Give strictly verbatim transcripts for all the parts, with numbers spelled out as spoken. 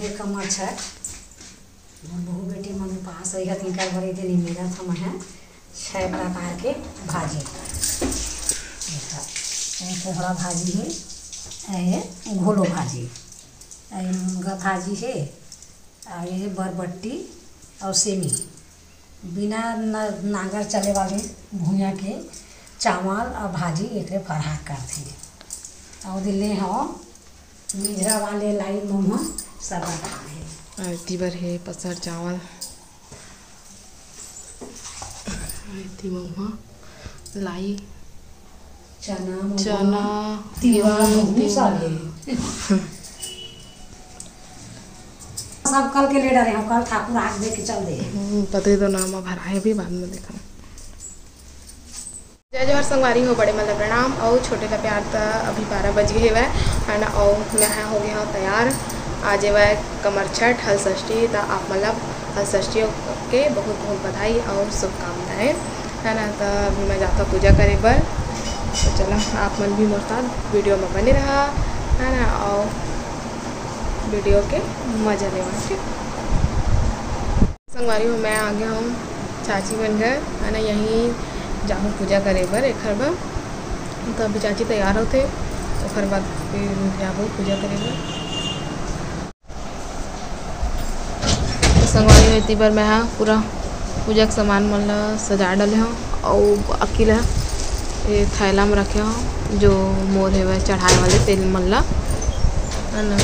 कमर छठ, मोर बहू बेटी मन उपास रहिहत, इनकर बर ए दिन मिलत हवय छह प्रकार के भाजी। देखा, ये कोहड़ा भाजी हे, ये घोलो भाजी, ये मुनगा भाजी हे, और ये बरबट्टी और सेमी। बिना न-, नांगर चले वाले भुइयां के चावल और भाजी एकरे फरहार करथे। और दिले हो मिझरा वाले लाई महुआ सब रखा है। आरती बर हे पसर चावल, आरती महुआ लाई, चना, महुआ, चना, तिवा, तिवा, महुआ तिवा। सब हे। सब कल के ले डरे हो, कल ठाकुर आज दे के चल दे। हम्म, पतई तो नाम भराए भी बाद में देखा। जय जोहार संगवारी हो, बड़े मन ला प्रणाम अउ छोटे ला प्यार। त अभी बारह बज गे हेवय, है ना, अउ मैं हा हो गे हव तैयार। आज एवय कमर छठ, हल षष्ठी, त आप मन ला हल षष्ठी के बहुत बहुत बधाई अउ शुभकामनाएं, है ना। त अभी मैं जाता पूजा करे बर, तो चला आप मन भी मोर साथ वीडियो में बने रहा, है ना, अउ वीडियो के मजा लेवा, ठीक। संगवारी हो, मैं आ गे हव चाची मन घर, है ना, यहीं जाहूँ पूजा करे बर, एखर बर। तो अभी चाची तैयार होथे, ओखर बाद फिर जाबो पूजा करे बर। तो संगवारी हो, एती बर मैं हा पूरा पूजा के सामान मन ला सजा डाले हव, अउ बाकी ला ये थैला में रखे हव, जो मोर हेवय चढ़ाए वाले तेल मन ला, है ना।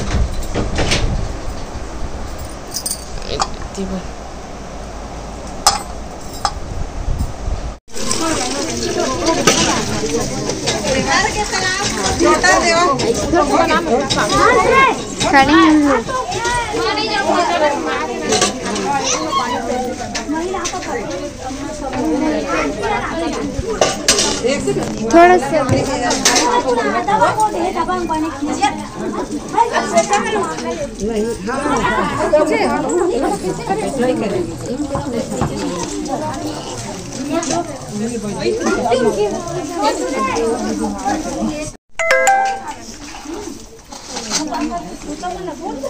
थोड़ा सा।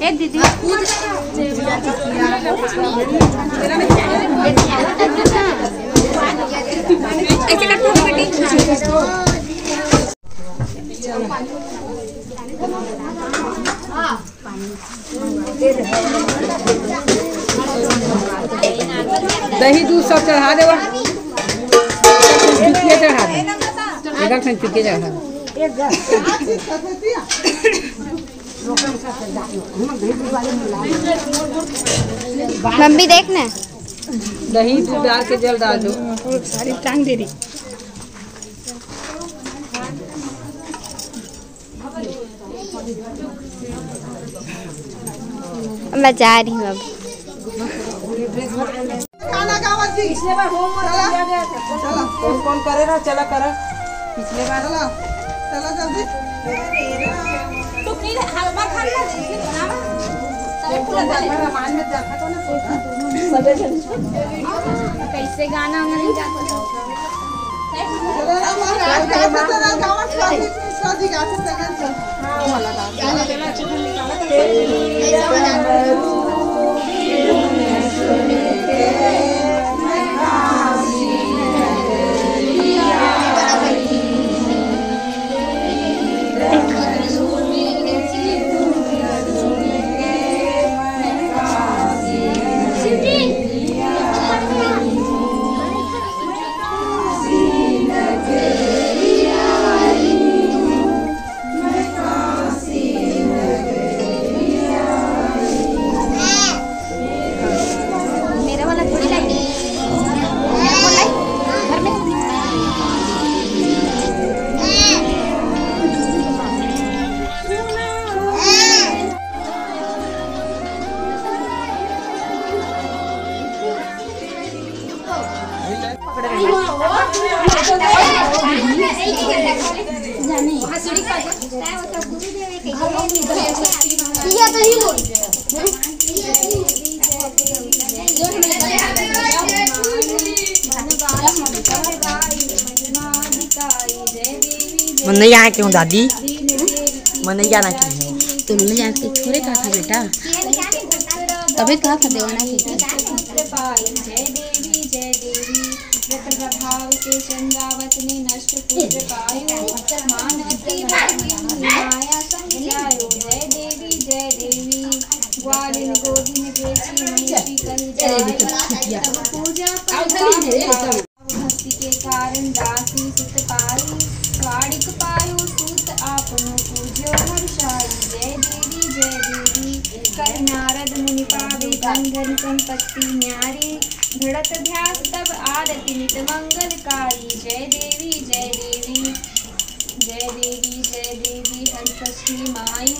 ए दीदी। दही दूध सब चढ़ा देवा, चुटिया चढ़ा दे, एकर संग चुटिया चढ़ा दे। मम्मी देख ना। दही दूध डाल के जल डाल दो। सारी टांग दे रही। मैं जा रही हूँ अब। गाना गावत जी। पिछले बार होमवर्क चला। दिया गया था। चला, कौन कौन करे रहा, चला करा। पिछले बार। चला, चला जल्दी। तू की हलवा खा ले, लेकिन बनावा। तब पूरा गाना। रामायण में जाता तो ना पूछा। कैसे गाना में नहीं जाता था। चला, रामायण आज गावत चला, गावत स्वाति, स्वाति गावत चला, चला। मेरा वाला थोड़ी लाइए। मेरा कौन लाई? घर में। मैं नहीं आना क्यों दादी, मैं नहीं आना क्यों। तुम नहीं आना क्यों? थोड़े कहा था बेटा। तबे कहा था देवाना की। नष्ट पुत्र पाई, जय देवी, जय देवी। विप्र प्रभाव के चंद्रावत ने नष्ट पुत्र पायो। मानवती भर में माया संग जायो, जय देवी, जय देवी। ग्वालिन गोदिन बेची महिषी कहि जाय, तब पूजा पर भक्ति के कारण दासी सुत पाई, वाणिक पायो सूत आपनो पूज्यो हर्षाई। जय देवी, जय देवी। कहि नारद मुनि पावे धन धन संपत्ति न्यारी, दृढ़त ध्यास तब आरती नित मंगलकारी। जय देवी, जय देवी। जय देवी, जय देवी। हर षष्ठी माई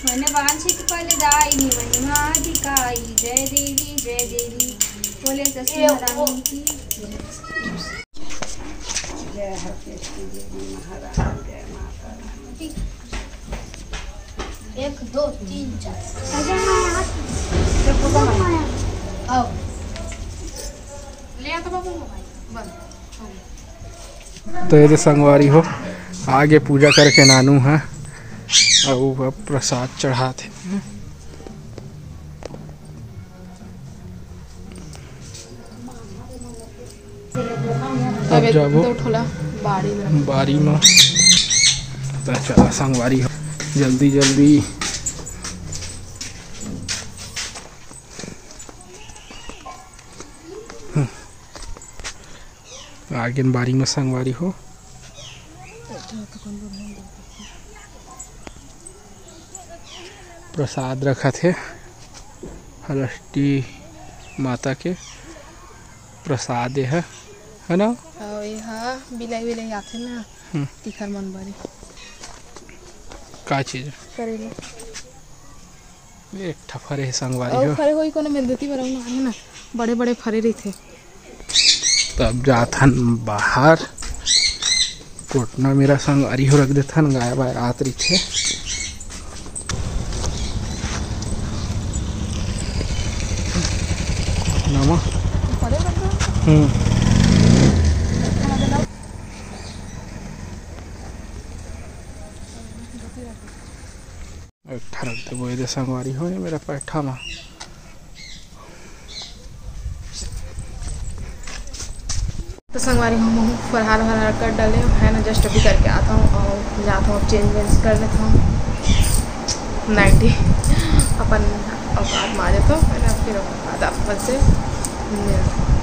मन वांछित फलदायिनी, महिमा अधिकाई। जय देवी, जय देवी। बोले षष्ठी महारानी की। जय हरषष्ठी देवी महारानी, जय माता रानी। एक, दो, तीन, चार। आओ। ले आ तो बाबू मोबाइल। बंद। हो गया। तो ये दे संगवारी हो, आगे पूजा करके नानू है, अउ अब प्रसाद चढ़ात हे। अब अब जाबो दो ठोला बारी में। बारी में। तो चला संगवारी हो, जल्दी जल्दी। आगे बारी में संगवारी हो। प्रसाद रखत हे, हलष्टी माता के प्रसाद ए ह, है ना? अउ ए ह बिलाई विलाई आथे ना, हम्म। तिखर मन बारी। का चीज? करेला। एक ठा फरे हे संगवारी अउ हो। फरे होई कोनो मेर देती बर अउ ना हे ना, बड़े बड़े फरे रहिथे। तब जाथन बाहर, कोटना मेरा संगवारी हो रख देथन, गाय बाय रात रहिथे। कोटना म। फरे रख दो। हम्म। एक ठा रख देबो एदे संगवारी हो, ये मेरा पैठा मा। तो संगवारी हो, महू फरहार वरहार कर डाले हो, है ना, just अभी करके आता हूँ और जाता हूँ, अब change वेंज कर लेता हूँ, नाइटी अपन औकात में आ जाता हूँ, है ना, फिर बाद आप से मिलते हैं।